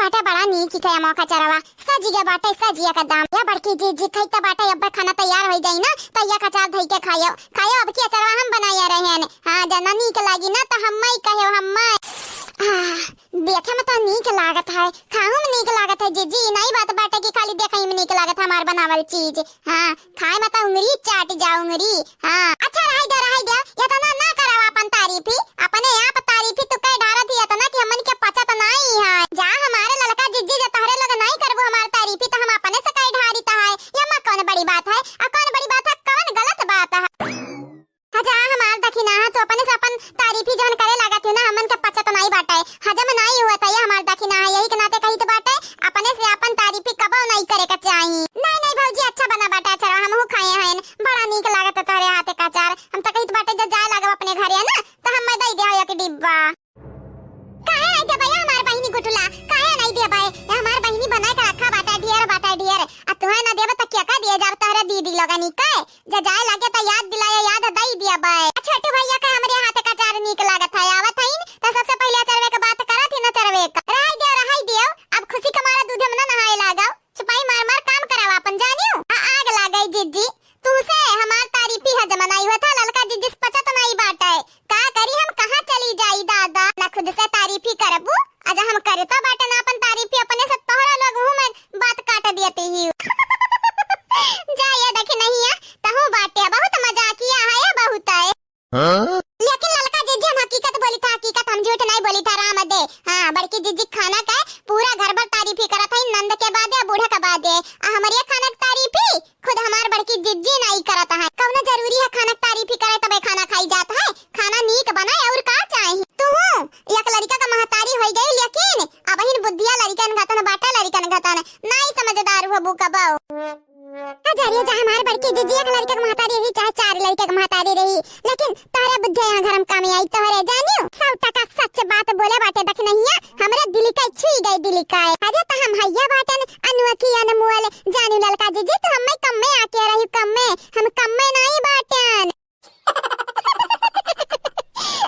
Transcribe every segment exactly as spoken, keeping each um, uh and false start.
बाटे बड़ा नीक के अमवा का अचरवा। सजिया बाटे, सजिया का दाम। या बड़की जिज्जी, खाई त बाटे, अब्बे खाना तैयार होइ जाई ना, त या का अचार धई के खायो। खायो, अब की अचरवा हम बनाया रहे हैं। हाँ, जना नीक लागी ना, त हम्मई कहो, हम्मई। आह, देखे में त नीक लागत है, खाहू में नीक लागत है जिज्जी। ई नाई बात बाटे कि खाली देखे में नीक लागत है हमार बनावल चीज। हाँ, खाए में त उंगरी चाट जा उंगरी। हाँ, अच्छा, रहाई दे, रहाई दे, इतना ना करावा अपन तारीफी, अपने आप तारीफी तू कह ढारत ही इतना कि हमन के पचत नाई है। जा हमारे ललका जिज्जी, जे तहरे लोग नाई करबू हमार तारीफी, त हम अपने से कह ढारी त है, ये में कौन बड़ी बात है, आ कौन बड़ी बात है, कौन गलत बात है? अच्छा, हमार दखिना है, तू अपने से अपन तारीफी जौन करे लागत है ना, हमन के पचत नाई बाटे, हजम नाई हुआ था, ये हमार दखिना है, यही के नाते कहित बाटे, अपने से अपन तारीफी कबो नाई करे के चाही। नहीं, नहीं भौजी, अच्छा बना बाटे अचार, हमहू खाए हैं, बड़ा नीक लागत है तोहरे हाथे का अचार। हम तो कहित बाटे, जब जाए लागब अपने घरे ना, तो हम दे दे एक डिब्बा। काहे नहीं देबे हमार बहिनी गुटुला, काहे नहीं देबे? ये हमार बहिनी बनाए के रखा बाटे ढेर, बाटे ढेर। आ तुहे ना देबे त क्या का दिए जाब तोहरे दीदी लोगनी के? जे जाए लागे त याद दिलाए, याद दई देबे। आ छोटू भैया के हमरे हाथ का अचार नीक लागत है, आवत हईन त सबसे पहिले अचरवे के बात करत ही न अचरवे का। रहाई दियो, रहाई दियो, अब खुशी के मारे दूधे में न नहाए लागो। चुपाई मार मार काम करावा अपन जानियो। आ, आग लागे जिज्जी, तुहसे हमार तारीफी हजम नाई होत है, ललका जिज्जी से पचत नाई बाटे। का करी हम, कहाँ चली जाई दादा, ना खुद से तारीफी करबू। अजा हम करे तो बाटे ना अपन तारीफी, अपने से तोहरा लोग मुँह में बात काट देती ही। जा ये देखी नहीं है, तहू बाटे बहुत मजाकिया है, ये बहुत है। हाँ? लेकिन ललका जिज्जी, हम हकीकत बोली था, हकीकत, हम झूठ नहीं बोली था, राम दे। हाँ, बड़की जिज्जी खाना का पूरा घर भर तारीफी करत है, नंद के बादे, बूढ़ा के बादे। आ हमरे खाना के तारीफी खुद हमार बड़की जिज्जी नहीं करत है। कौनो जरूरी है खाना के तारीफी करे तबे खाना खाई जात है? खाना नीक बनाए और का चाही? तू एक लड़का का महतारी होई गई, लेकिन अबहिन बुद्धिया लड़कन घतन बाटे, लड़कन घतन, नहीं समझदार हो बुकबो। हजारियो जा हमार बड़की जिज्जी एक लड़के के महतारी रही, चाहे चार लड़के के महतारी रही, लेकिन तोहरे बुद्धि यहाँ घर में काम आई तोहरे जानियो। सौ टका सच बात बोले बाटे दखिनहिया, हमरे दिल का छुई गई दिल का। अरे त हम हइया बाटन अनोखी अनमोल, जानियो ललका जिज्जी तू हमें कम में आके रही, कम में, हम कम में नहीं बाटन।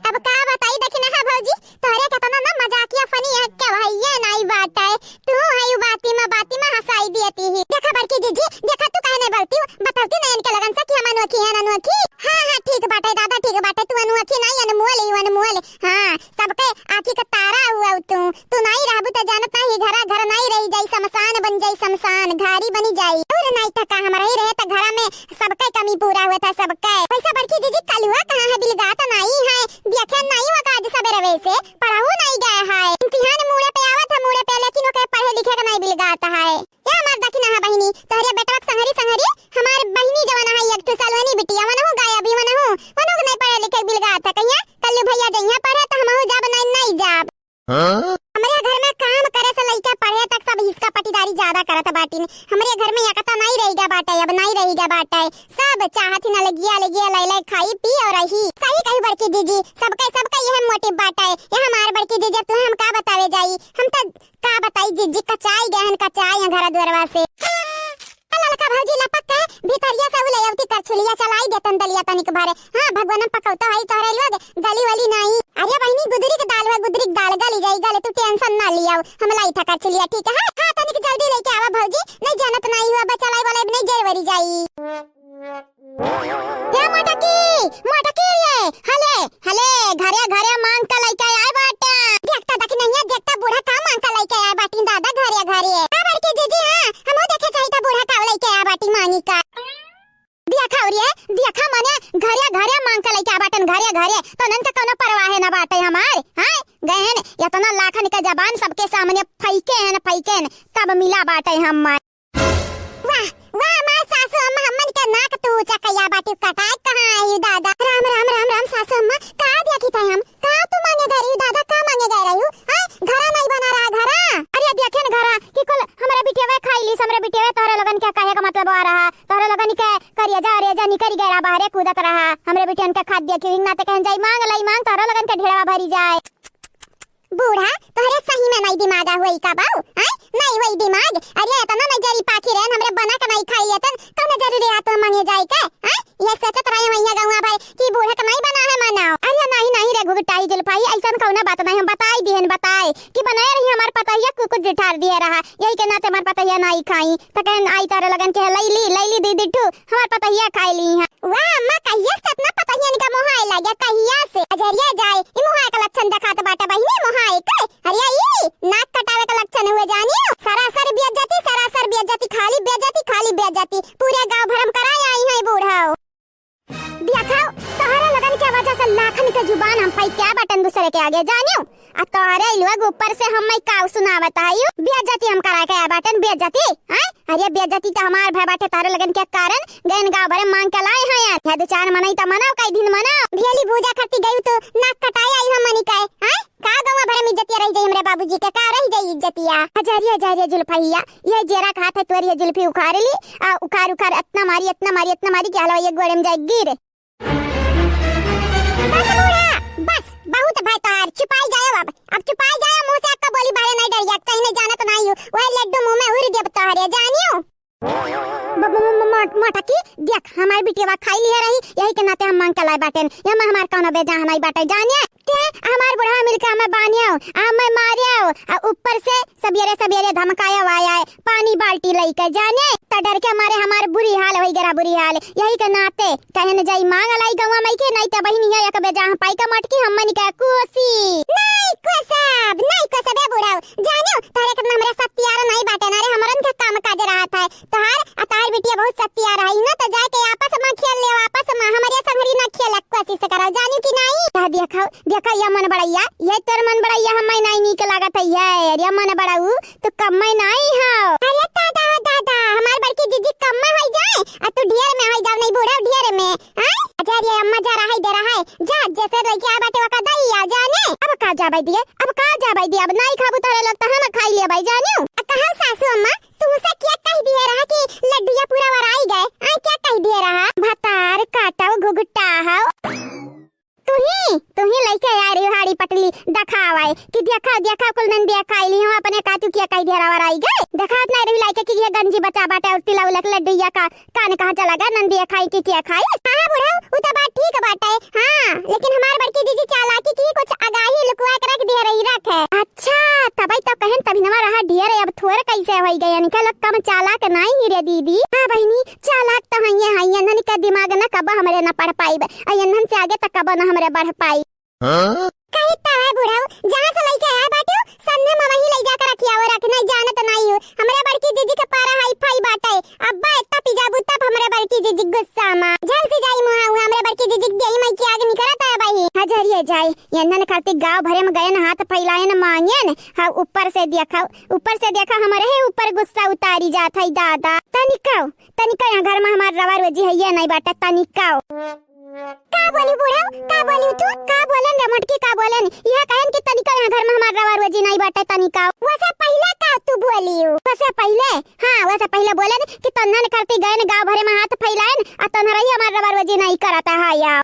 अब का बताई दखिनहा भौजी, तोहरे केतना ना मजाकिया funny है, के भैया नाई बाटे। तू है यू बाती में, बाती में हंसाई दियती ही। देखा बड़की जिज्जी, देखा तू काहे नहीं बोलती हो? बतौती नहीं इनके लगन से कि हम अनोखी हैं, अनोखी। हाँ, हाँ, ठीक बाटे दादा, ठीक बाटे, तू अनोखी नहीं, अनमोल ही, अनमोल। हाँ, सबके आँखी का तारा हुआ तू। तू नाई रहबू त जानत नाही, घरा घर नाई रही जाई, शमशान बन जाई, शमशान, घारी बनी जाई। और नाई त का, हम रही रहे त घरा में सबके कमी पूरा हुआ था, सबके। वैसे बड़की जिज्जी कलुआ कहाँ है, बिलगात नाई है, देखे नाई हुआ का आज सबेरवे से, पढ़हू नाई गए है। इम्तिहान मूड़े पे आवत है, मूड़े पे, लेकिन ओके पढ़े लिखे का नाई बिलगात है। या हमार दखिनहा बहिनी, तोहरे बेटवा के संगरी, संगरी, हमार बहिनी जवन है, एक ठो सलोनी बिटिया, वनहु गायब ही, वनहु, वनहु के नाई पढ़े लिखे बिलगात है, कहिया कल्लू भैया जइहा पढ़े त हमहू जाब, नाई, नाई जाब। हाँ? हमरे घर में काम करे से लइके पढ़े तक सब हिसका पटीदारी ज्यादा करत बाटिन। हमरे घर में एकता नाई रहिगा बाटे, अब नाई रहिगा बाटे। सब चाहत ही ना लगिया, लगिया लै लै खाई पी और रही। सही कही बड़की जिज्जी, सबके, सबके यह motive बाटे। यह हमार बड़की जिज्जी, अब तुहे हम का बतावे जाई? हम त का बताई जिज्जी, कचाई गए हन, कचाई हैं घर दुआरवा से। ललका भौजी लपक के भीतरिया से उ ले अवती करछुलिया चलाई देतन दलिया तनिक भरे। हाँ, भगवान पकौता है तोहरे लोग गली वली नाई। अरे बहिनी, गुदरी के दाल हुआ, गुदरी के दाल गली जाई, गले, तू tension ना लियाओ, हम लाई था करछुलिया, ठीक है? हाँ, तनिक जल्दी लेके आवा भौजी, नहीं जानत नाई हुआ, बचलाई वाला नहीं जरवरी जाई। ए मोटकी, मोटकी रे, हले, हले, घरे, घरे मांग के लइके आए बाटे। देखता दखिनहिया, देखता बूढ़ा का मांग के लइके आए बाटी दादा घरे, घरे। का बड़की जिज्जी, हाँ, हमहू देखे चाहिता बूढ़ा का लइके आए बाटी मांगी का। देखा रे, देखा मने घरे, घरे मांग के लइके आए बाटन, घरे, घरे। तो नन के कौनो परवाह ना बाटे हमार, हाँ? गए हैं, इतना लाखन के जबान सबके सामने फैके हैं, फैके हैं, तब मिला बाटे हम। वाह, वाह, हमार सासू अम्मा, हमन के नाक तू ऊंचा कइया बाटी, कटाए कहाँ आई दादा? राम, राम, राम, राम, सासू अम्मा, का देखी थे हम? का तू मांगे गए रही दादा, का मांगे गए रही? हाँ, घरा नहीं बना रहा, घरा? अरे, देखे न घरा, कि कुल हमरे बिटिया खाई लीस, हमरे बिटिया तोहरे लोगन के कहे का मतलब आ रहा, तोहरे लोगन के करिया जा, रे जा, निकल गए रहा, बाहरे कूदत रहा, हमरे बिटियन के खाद दिया, कि नाते कहन जाई, मांग लाई, मांग, तोहरे लोगन के ढेरवा भरी जाए। बूढ़ा, तोहरे सही में नाई दिमाग होई का बाऊ? हैं? नाई होई दिमाग? अरे, एतना नाई जरी पाखी रहन, हमरे बना के नाई खाई लेतन, कौनो जरूरी है तो मांगे जाए के? हैं? ये सोचत रहे हैं गौवा भर कि बूढ़ा के नाई बना है मनाओ। अरे, नाई, नाई रे घुघटाई जुल्फाई, ऐसन कौनो बात नाई, हम बताई दिहन, बताए कि बनाए रही हमार पतोहिया कुकुर जिठार दिए रहा, यही के नाते हमार पतोहिया नाई खाई। त कहन आई तारे लगन के लैली, लैली दीदी ठू, हमार पतोहिया खाई ली है। वाह अम्मा, कहिया से इतना पतोहियन का मोहाए लगे, कहिया से? अजरिया जाए, ई मोहाए का लक्षण देखात बाटे बहिनी, मोहाए के। अरे ई नाक कटावे का लक्षण हुए जानियो। सरासर बेइज्जती, सरासर बेइज्जती, खाली बेइज्जती, खाली बेइज्जती। पूरे गांव भरम कराए आई है बूढ़ा। देखो, तोहरे लगन के वजह से लाखन के जुबान हम पाई क्या बटन दूसरे के आगे जानियो। आ तोहरे लोग ऊपर से हम मैं का सुनावत आयु? बेइज्जती हम करा के आया बाटन, बेइज्जती, हैं? अरे बेइज्जती त हमार भय बाटे तोहरे लगन के कारण, गयन गाँव भरे मांग के लाए हैं यार। या दो चार मनई त मनाओ, कई दिन मनाओ। भेली भूजा खट्टी गई तो नाक कटाए आई हम मनी काए, हैं? का गौवा भरे में इज्जतिया रह जाई हमरे बाबूजी के, का रह जाई इज्जतिया? हजारिया, हजारिया जुल्फहिया, ये जेरा का हाथ है तोरी, ये जुल्फी उखाड़ ली, आ उखाड़, उखाड़, इतना मारी, इतना मारी, इतना मारी कि हलवा ये गोड़े में जाए गिर। बस बूढ़ा, बस, बहुत भय तोहार, चुपाई जायो अब, अब चुपाई जायो, मुंह से अक्का बोली बाहरे नहीं डरिया, कहीं नहीं जानत नहीं हो, वह लड्डू मुंह में हुर देब तोहरे, जानियो। ब-, ब-, ब-, ब-, मोट-, मोटकी, देख, हमार बिटिया खाई लिहे रही, यही के नाते हम मांग के लाए बाटेन, ये में हमार कौनो बेजाह नहीं बाटे, जानिए, ते हमार बुढ़वा मिलके हमें बानियो, आ हमें मारियो, आ ऊपर से सबेरे सबेरे धमकाया वाया है, पानी बाल्टी लइके जाने, त डर के मारे हमार बुरी हाल होई गरा, बुरी हाल। यही के नाते कहन जाई मांग लाई गौवा मई के, नहीं त बहिनी है एक बेजा हम पाई का मटकी हम मन के कोसी। नहीं कोसब, नहीं कोसब ए बूढ़ा, जानियो तोहरे के हमरे सत्यार नहीं बाटे ना रे, हमरन के काम काज रहत है। तोहार आ तोहार बिटिया बहुत सत्यार है ना, त जाके आपस में खेल ले, आपस में हमरे संगरी ना खेले कोशिश करो, जानियो कि नहीं? कह दिया खाओ, देखा, या मन बड़ैया, ये तोर मन बड़ैया, हमें नाई नीक लागत है, ये, अरे मन बड़ाऊ, तू कम्मे नाई हो। अरे दादा, दादा, हमार बड़की जीजी कम्मे होई जाए, आ तू ढेर में होई जाओ, नहीं बूढ़ा ढेर में, हैं? अच्छा, अरे अम्मा जा रहा है, दे रहा है, जा, जैसे लइके आ बाटे, वका दई आ जाने। अब का जाबै दिए, अब का जाबै दिए, अब नाई खाबू तोरे लोग, तो हम खाई लेबै, जानियो। आ कहा सासू अम्मा, तुमसे क्या कह दिए रहा कि लड्डूया पूरा वराई गए, आय क्या कह दिए रहा? भतार काटो घुघटा हो। तुही, तुही लइके आ रही हाड़ी पटली देखावे कि देखा, देखा कुल नंदिया खाई ली हो, अपने कातू किया कही ढेरा वराई गए। देखात नहीं रही लाइके कि ये गंजी बचा बाटे और तिला उलक लड्डू या का, कान कहाँ चला गया, नंदिया खाई कि क्या खाई? हाँ बुढ़ऊ, उ तो बात ठीक बाटे। हाँ, लेकिन हमार बड़की जीजी चालाकी की कुछ आगाही लुकवा के रख दिए रही, रख है। अच्छा, तबई तो कहन तभी नवा रहा ढेर, अब थोर कैसे होई गए, इनके लोग कम चालाक नहीं ही रे दीदी। हाँ बहिनी, चालाक तो हइये हइये, इन्हन के दिमाग न कब हमरे न पढ़ पाइब, आ इन्हन से आगे तो कब न हमरे बढ़ पाई। हाँ? कही तो है बुढ़ऊ, जहाँ से लइके आए बाटे, सन्ने में वही लइ जाके रखिया, वो रख नहीं जानत नहीं हो। हमरे बड़की जीजी के पारा हाई फाई बाटे, अब्बा इतना पिजाबू तब हमरे बड़की जीजी गुस्सा मा। झल से जाई मुहा हुआ, हमरे बड़की जीजी के देही मई की आग निकरत है बही। हजरिए जाए, इन्हन खातिर गाँव भरे में गयन हाथ फैलायन मांगेन, हाँ ऊपर से देखा, ऊपर से देखा हमरे ही ऊपर गुस्सा उतारी जात है दादा। तनिकाओ, तनिका यहाँ घर में हमार रवा रोजी है, ये नहीं बाटा, तनिकाओ। का बोली बुढ़ऊ, का बोली तू, का बोलन रे मोटकी, का बोलन? यह कहन कि तनिका यहाँ घर में हमार रवा रोजी नहीं बाटे, तनिकाओ। वैसे पहले का तू बोली हो? वैसे पहले, हाँ, वैसे पहले बोलन कि तन्हन करती गयन गाँव भरे में हाथ फैलायन, आ तन्हरा ही हमार रवा रोजी नहीं करता है यार।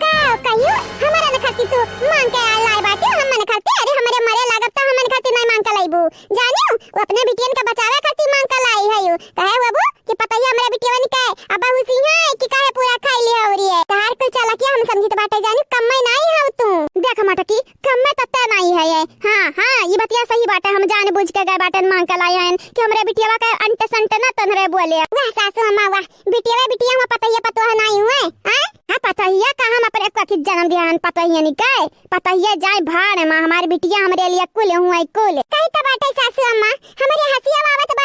का कहियो, हमरे न खातिर तू मांग के आ लाए बाटे, हमन खातिर, अरे हमरे मरे लागब त हमन खातिर नहीं मांग के लाइबू। जानियो, वो अपने बिटियन के बचावे खातिर मांग के लाई है यू। कहे बाबू कि पतोहिया हमरे बिटियन के अब हुसी है कि काहे पूरा खाई ले हो रही है। तार कोई चालाकिया हम समझित बाटे जानियो, कम्मे नहीं हो तू। देख मटकी, कम्मे तत्ते नहीं है ये। हाँ, हाँ, ये बतिया सही बाटे, हम जान बूझ के गए बाटन मांग के लाए हैं कि हमरे बिटिया का अंट संट ना तन्हरे बोले। वाह सासू अम्मा वाह, बिटिया बिटिया हम पतोहिया पतोह नहीं हुए, हाँ? हाँ, पतोहिया का हम अपने को आखिर जन्म दिया हन, पतोहिया नहीं कहे, पतोहिया जाए भाड़ में, हमारी बिटिया हमरे लिए कुल हुए कुल। कही तो बाटे सासू अम्मा, हमरे हंसिया आवत बा,